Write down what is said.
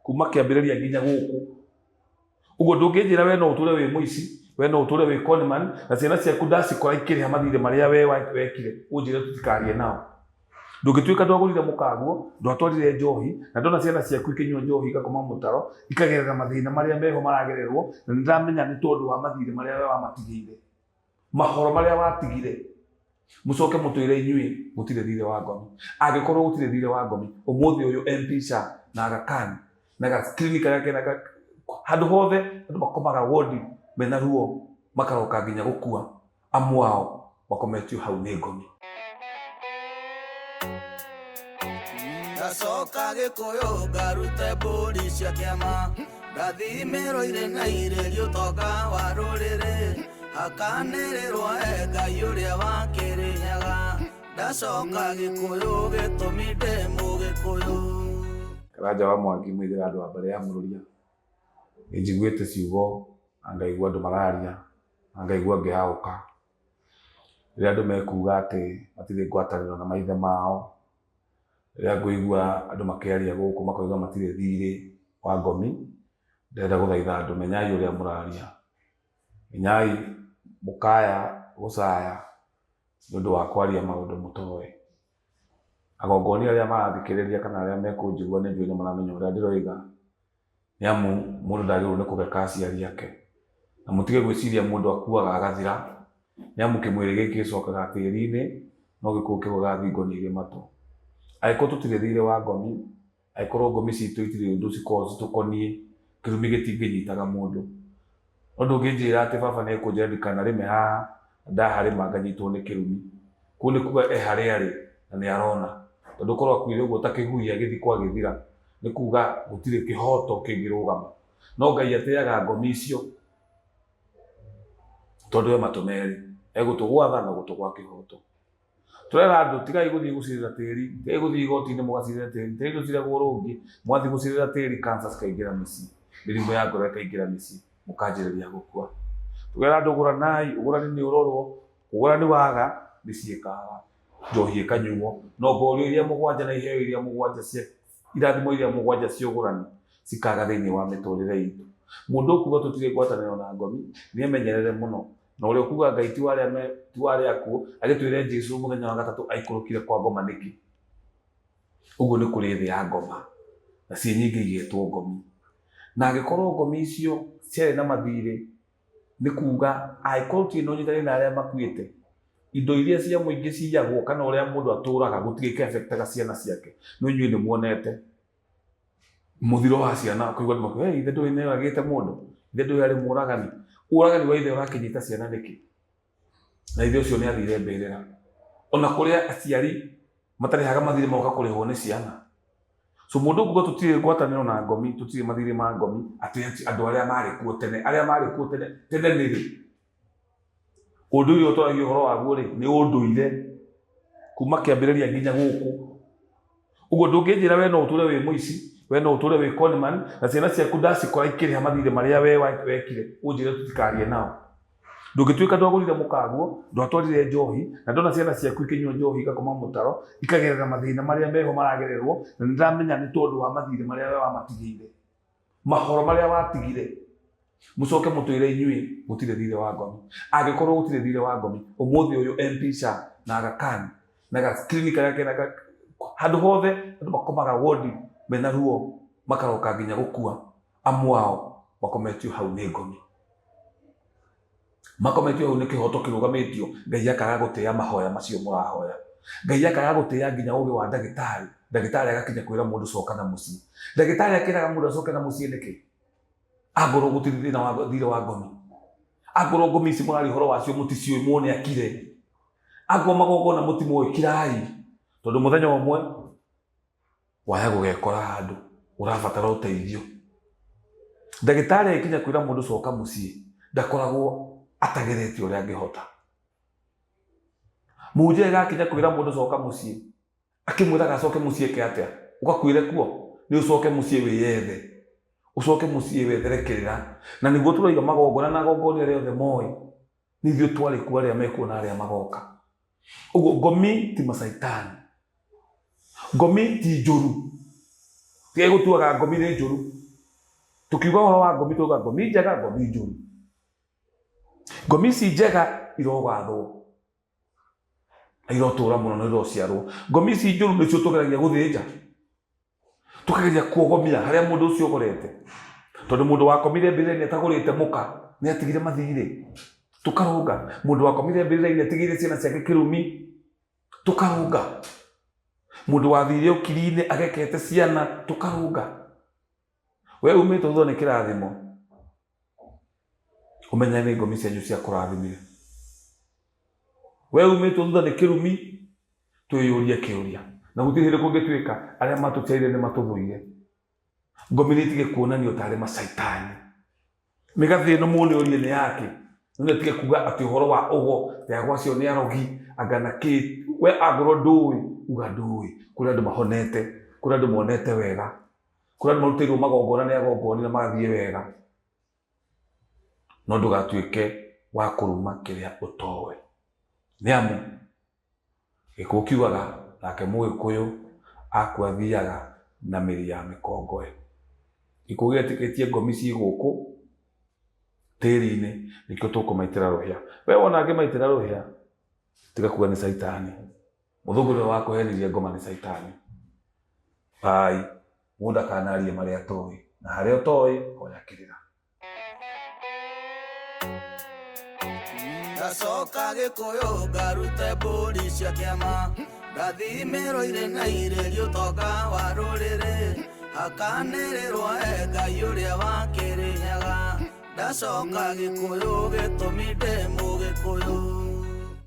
Kuma kĩambĩrĩria nginya gũkũ. Ũguo ndũngĩnjĩra we no ũtũre wĩ mũici, we no ũtũre wĩ conman, na ciana ciaku ndacikora ikĩrĩha mathirĩ marĩa we wekire, ũnjĩre tũtikarie nao. Ndũngĩtuĩka ndwagũrire mũkaguo, ndwatwarire njohi, na ndona ciana ciaku ikĩnyua njohi igakoma mũtaro, ikagerera mathĩna marĩa meho maragererwo, na nĩndamenya nĩ tondũ wa mathirĩ marĩa we wamatigĩire. Mahoro marĩa watigire. Mũcoke mũtwĩre inyuĩ mũtirĩ thirĩ wa ngomi. Angĩkorwo gũtirĩ thirĩ wa ngomi, ũmũthĩ ũyũ MP SHA na Aga Khan na ga clinic karĩa kena handũ hothe andũ makomaga wodi mena ruo makaroka nginya gũkua. Amwe ao makometio hau nĩ ngomi. Ndacoka Gĩkũyũ ngarute mbũri cia kĩama, ndathimĩrwo irĩ na irĩrio ũtonga wa rũrĩrĩ, hakanĩrĩrwo e Ngai ũrĩa wa Kĩrĩnyaga. Ndacoka Gĩkũyũ gĩtũmi ndĩ Mũgĩkũyũ. Karanja wa Mwangi mũithĩra andũ a mbarĩ ya Mũrũria, nĩ njiguĩte ciugo na ngaigua andũ mararia na ngaigua ngĩhaũka. Rĩrĩa andũ mekuga atĩ matirĩ ngwatanĩro na maithe mao, rĩrĩa ngũigua andũ makĩaria gũkũ makoiga matirĩ thirĩ wa ngomi, ndĩrenda gũthaitha andũ menyai ũrĩa mũraria. Menyai mũkaya gũcaya nĩ ũndũ wa kwaria maũndũ mũtoĩ. Agongoni arĩa marathikĩrĩria kana arĩa mekũnjigua nĩ njũĩ nĩ maramenya ũrĩa ndĩroiga. Nĩ amu mũndũ ndagĩrĩirwo nĩ kũgeka aciari ake. Na mũtige gwĩciria mũndũ akuaga agathira, nĩ amu kĩmwĩrĩ gĩkĩ gĩcokaga tĩri-inĩ, no gĩkuũ kĩgũaga thingo nĩ irĩ matũ. Angĩkorwo tũtirĩ thirĩ wa ngomi, angĩkorwo ngomi citũ itirĩ ũndũ cikoragwo citũkoniĩ, kĩrumi gĩtingĩnyitaga mũndũ. No ndũngĩnjĩra atĩ baba nĩ ekũnjĩra ndikanarĩme haha, na ndaharĩma nganyitwo nĩ kĩrumi. Kũu nĩ kuga e harĩa arĩ na nĩ arona. Tondũ korwo akuire ũguo ta kĩgui agĩthikwo agĩthira, nĩ kuga gũtirĩ kĩhoto kĩngĩrũgama. No Ngai atĩaga ngomi icio tondũ e matũ merĩ, e gũtũ gwa tha na gũtũ gwa kĩhoto. Tũrera andũ tigai gũthiĩ gũcirĩra tĩri, tigai gũthiĩ igoti-inĩ mũgacirĩre tĩri, tĩri ndũciragwo rũngĩ, mwathiĩ gũcirĩra tĩri cancer cikaingĩra mĩciĩ, mĩrimũ ya ngoro ĩkaingĩra mĩciĩ, mũkanjĩrĩria gũkua. Tũkera andũ gũranai, ũgũrani nĩ ũrorwo, ũgũrani waga, mĩciĩ ĩkaga, njohi ĩkanyuo, no ngorio iria mũgwanja na iheo iria mũgwanja cia irathimo iria mũgwanja cia ũgũrani cikaga thĩinĩ wa mĩtũrĩre itũ. Mũndũ ũkuga tũtirĩ ngwatanĩro na ngomi, nĩ emenyerere mũno. Na ũrĩa ũkuga Ngai ti wa arĩa me ti wa arĩa akuũ, agĩtwĩre Jesu mũthenya wa gatatũ aikũrũkire kwa ngoma nĩkĩ? Ũguo nĩ kũrĩ thĩ ya ngoma, na ciĩ nyingĩ igetwo ngomi. Na angĩkorwo ngomi icio ciarĩ na mathirĩ, nĩ kuga angĩkorwo tũtirĩ na ũnyitanĩri na arĩa makuĩte, indo iria cia mũingĩ ciyagwo kana ũrĩa mũndũ atũraga gũtirĩ kĩ affect aga ciana ciake. No inyuĩ nĩ muonete Mũthiro wa ciana ũkaigua andũ makiuga, hey, ithe ndũĩ nĩ oragĩte mũndũ, ithe ndũĩ arĩ mũragani. Ũragani wa ithe ũrakĩnyita ciana nĩkĩ? Na ithe ũcio nĩ athire mbĩrĩra. Ona kũrĩa aciari matarĩhaga mathirĩ moka kũrĩhwo nĩ ciana. So mũndũ ũkuga tũtirĩ ngwatanĩro na ngomi, tũtirĩ mathirĩ ma ngomi, atĩ andũ arĩa marĩ kuo tene, arĩa marĩ kuo tene, tene nĩ rĩ? Ũndũire ũyũ twaragia ũhoro waguo rĩ, nĩ ũndũire kuma kĩambĩrĩria nginya gũkũ. Ũguo ndũngĩnjĩra we no ũtũre wĩ mũici, we no ũtũre wĩ conman, na ciana ciaku ndacikora ikĩrĩha mathirĩ marĩa we wekire, ũnjĩre tũtikarie nao. Ndũngĩtuĩka ndwagũrire mũkaguo, ndwatwarire njohi, na ndona ciana ciaku ikĩnyua njohi igakoma mũtaro, ikagerera mathĩna marĩa meho maragererwo, na nĩndamenya nĩ tondũ wa mathirĩ marĩa we wamatigĩire. Mahoro marĩa watigire. Mũcoke mũtwĩre inyuĩ mũtirĩ thirĩ wa ngomi. Angĩkorwo gũtirĩ thirĩ wa ngomi, ũmũthĩ ũyũ MP SHA na Aga Khan na ga clinic karĩa kena handũ hothe andũ makomaga wodi mena ruo makaroka nginya gũkua. Amwe ao makometio hau nĩ ngomi. Makometio hau nĩ kĩhoto kĩrũgamĩtio, Ngai akaga gũtĩa mahoya macio mũrahoya. Ngai akaga gũtĩa nginya ũgĩ wa ndagĩtarĩ, ndagĩtarĩ agakinya kwĩra mũndũ coka na mũciĩ. Ndagĩtarĩ akĩraga mũndũ acoke na mũciĩ nĩkĩ? Angorwo gũtirĩ thĩna wa thirĩ wa ngomi. Angorwo ngomi ici mũraria ũhoro wacio mũticiũĩ muone akire. Angorwo magongona mũtimoĩ kirai. Tondũ mũthenya ũmwe waya gũgekora handũ ũrabatara ũteithio. Ndagĩtarĩ agĩkinya kwĩra mũndũ coka mũciĩ ndakoragwo atageretie ũrĩa angĩhota. Mũhunjia agĩgakinya kwĩra mũndũ coka mũciĩ akĩmwĩraga acoke mũciĩ eke atĩa? Ũgakuĩre kuo? Nĩ ũcoke mũciĩ wĩyethe. Ũcoke mũciĩ wethere kĩrĩra. Na nĩguo tũroiga magongona na agongoni arĩa othe moĩ nĩ ithuĩ twarĩ kuo arĩa mekuo na arĩa magoka. Ũguo ngomi ti macaitani. Ngomi ti njũru. Tigai gũtuaga ngomi nĩ njũru. Tũkiuga ũhoro wa ngomi tuga ngomi njega, ngomi njũru. Ngomi ici njega irogathwo na irotũra mũno na irociarwo. Ngomi ici njũru nĩcio tũgeragia gũthĩnja, tũkageria kuogomia harĩa mũndũ ũcio ogorete, tondũ mũndũ wakomire mbĩrĩra-inĩ atagũrĩte mũka nĩ atigire mathirĩ, tũkarũnga. Mũndũ wakomire mbĩrĩra-inĩ atigĩire ciana ciake kĩrumi, tũkarũnga. Mũndũ wathire ũkiri-inĩ agekete ciana, tũkarũnga. We umĩte thutha nĩ kĩrathimo, ũmenye nĩ ngomi cianyu cia kũrathimire. We umĩte thutha nĩ kĩrumi, twĩyũrie kĩũria. Na gũtirĩ hĩndĩ kũngĩtuĩka arĩa matũciarire nĩ matũthũire. Ngomi nĩ itige kuonanio tarĩ macaitani. Mĩgathĩ ĩno muone ũrie nĩ yake. No nĩ atige kuga atĩ ũhoro wa ũgo, atĩ agwa acio nĩ arogi, anga na kĩ. We angorwo ndũĩ, uga ndũĩ. Kũrĩ andũ mahonete, kũrĩ andũ monete wega, kũrĩ andũ marutĩirwo magongona nĩ agongoni na magathiĩ wega. No ndũgatuĩke wa kũruma kĩrĩa ũtoĩ. Nĩ amu, Gĩkũyũ kiugaga nake Mũgĩkũyũ akua athiaga na mĩri ya mĩkongoe. Gĩkũyũ gĩetĩkĩtie ngomi ciĩ gũkũ tĩri-inĩ nĩkĩo tũkũmaitĩra rũhĩa. We wona ngĩmaitĩra rũhĩa tiga kuga nĩ caitani. Mũthũngũ nĩwe wakũhenirie ngoma nĩ caitani. Bye. Mũndũ ndakanarie marĩa atoĩ na harĩa ũtoĩ hoya kĩrĩra. Ndacoka Gĩkũyũ ngarute mbũri cia kĩama, ndathimĩrwo irĩ na irĩrio ũtonga wa rũrĩrĩ, hakanĩrĩrwo e Ngai ũrĩa wa Kĩrĩnyaga. Ndacoka Gĩkũyũ gĩtũmi ndĩ Mũgĩkũyũ.